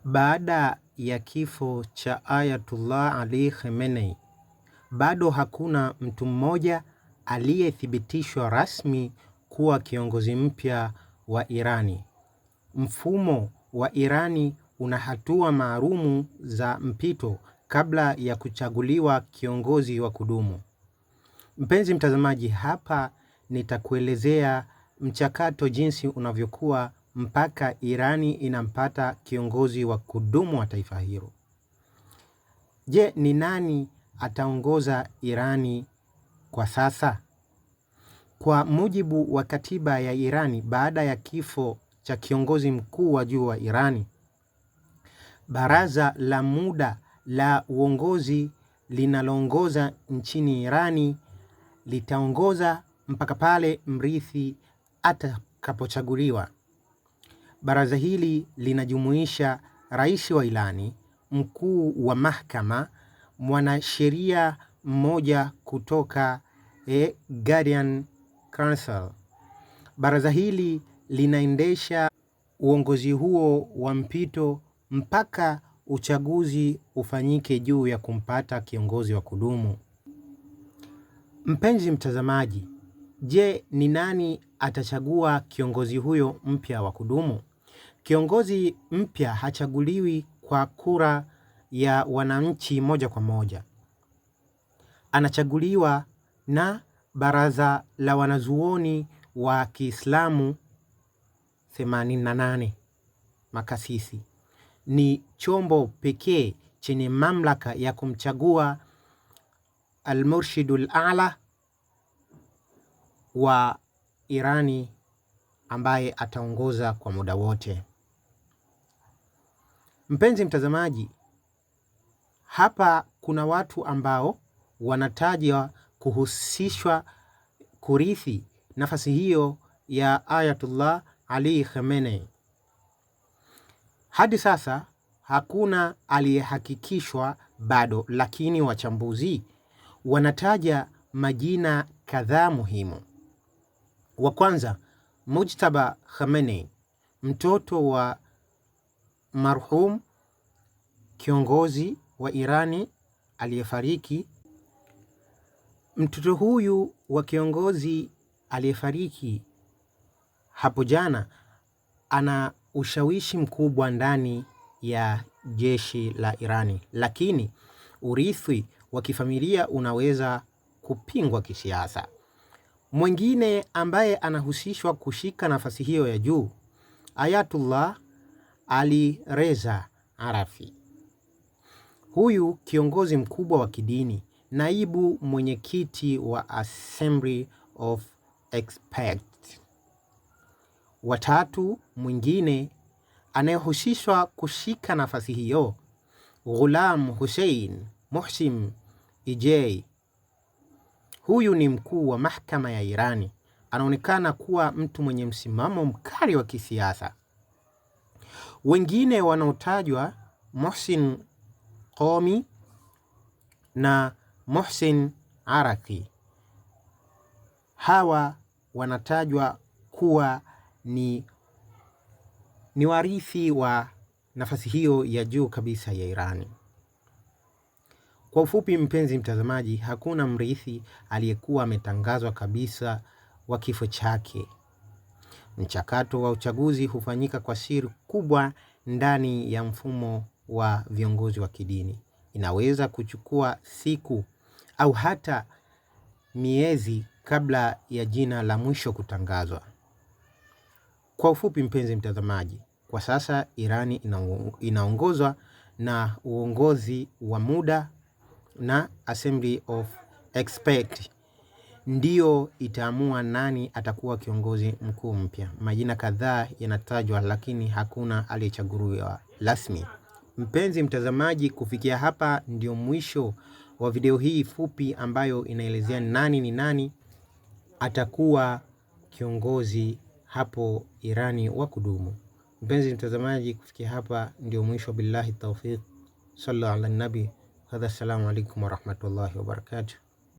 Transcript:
Baada ya kifo cha Ayatullah Ali Khamenei, bado hakuna mtu mmoja aliyethibitishwa rasmi kuwa kiongozi mpya wa Irani. Mfumo wa Irani una hatua maalumu za mpito kabla ya kuchaguliwa kiongozi wa kudumu. Mpenzi mtazamaji, hapa nitakuelezea mchakato jinsi unavyokuwa mpaka Irani inampata kiongozi wa kudumu wa taifa hilo. Je, ni nani ataongoza Irani kwa sasa? Kwa mujibu wa katiba ya Irani, baada ya kifo cha kiongozi mkuu wa juu wa Irani, baraza la muda la uongozi linaloongoza nchini Irani litaongoza mpaka pale mrithi atakapochaguliwa. Baraza hili linajumuisha rais wa Irani, mkuu wa mahakama, mwanasheria mmoja kutoka Guardian Council. Baraza hili linaendesha uongozi huo wa mpito mpaka uchaguzi ufanyike juu ya kumpata kiongozi wa kudumu. Mpenzi mtazamaji, je, ni nani atachagua kiongozi huyo mpya wa kudumu? Kiongozi mpya hachaguliwi kwa kura ya wananchi moja kwa moja. Anachaguliwa na baraza la wanazuoni wa Kiislamu 88 makasisi. Ni chombo pekee chenye mamlaka ya kumchagua Al-Murshidul A'la wa Irani ambaye ataongoza kwa muda wote. Mpenzi mtazamaji, hapa kuna watu ambao wanatajwa kuhusishwa kurithi nafasi hiyo ya Ayatullah Ali Khamenei. Hadi sasa hakuna aliyehakikishwa bado, lakini wachambuzi wanataja majina kadhaa muhimu. Wa kwanza, Mujtaba Khamenei, mtoto wa marhum kiongozi wa Irani aliyefariki. Mtoto huyu wa kiongozi aliyefariki hapo jana ana ushawishi mkubwa ndani ya jeshi la Irani, lakini urithi wa kifamilia unaweza kupingwa kisiasa. Mwingine ambaye anahusishwa kushika nafasi hiyo ya juu, Ayatullah Ali Reza Arafi. Huyu kiongozi mkubwa wa kidini, naibu mwenyekiti wa Assembly of Experts. Watatu mwingine anayehusishwa kushika nafasi hiyo, Ghulam Hussein Muhsin Ejei. Huyu ni mkuu wa mahakama ya Irani. Anaonekana kuwa mtu mwenye msimamo mkali wa kisiasa. Wengine wanaotajwa Mohsin Qomi na Mohsin Araki. Hawa wanatajwa kuwa ni warithi wa nafasi hiyo ya juu kabisa ya Irani. Kwa ufupi, mpenzi mtazamaji, hakuna mrithi aliyekuwa ametangazwa kabisa wa kifo chake. Mchakato wa uchaguzi hufanyika kwa siri kubwa ndani ya mfumo wa viongozi wa kidini. Inaweza kuchukua siku au hata miezi kabla ya jina la mwisho kutangazwa. Kwa ufupi, mpenzi mtazamaji, kwa sasa Irani inaongozwa na uongozi wa muda na Assembly of Experts ndiyo itaamua nani atakuwa kiongozi mkuu mpya. Majina kadhaa yanatajwa, lakini hakuna aliyechaguliwa rasmi. Mpenzi mtazamaji, kufikia hapa ndio mwisho wa video hii fupi ambayo inaelezea nani ni nani atakuwa kiongozi hapo Irani wa kudumu. Mpenzi mtazamaji, kufikia hapa ndio mwisho. Billahi tawfiq, sallu ala nabi. Hadha, assalamu alaikum warahmatullahi wabarakatuh.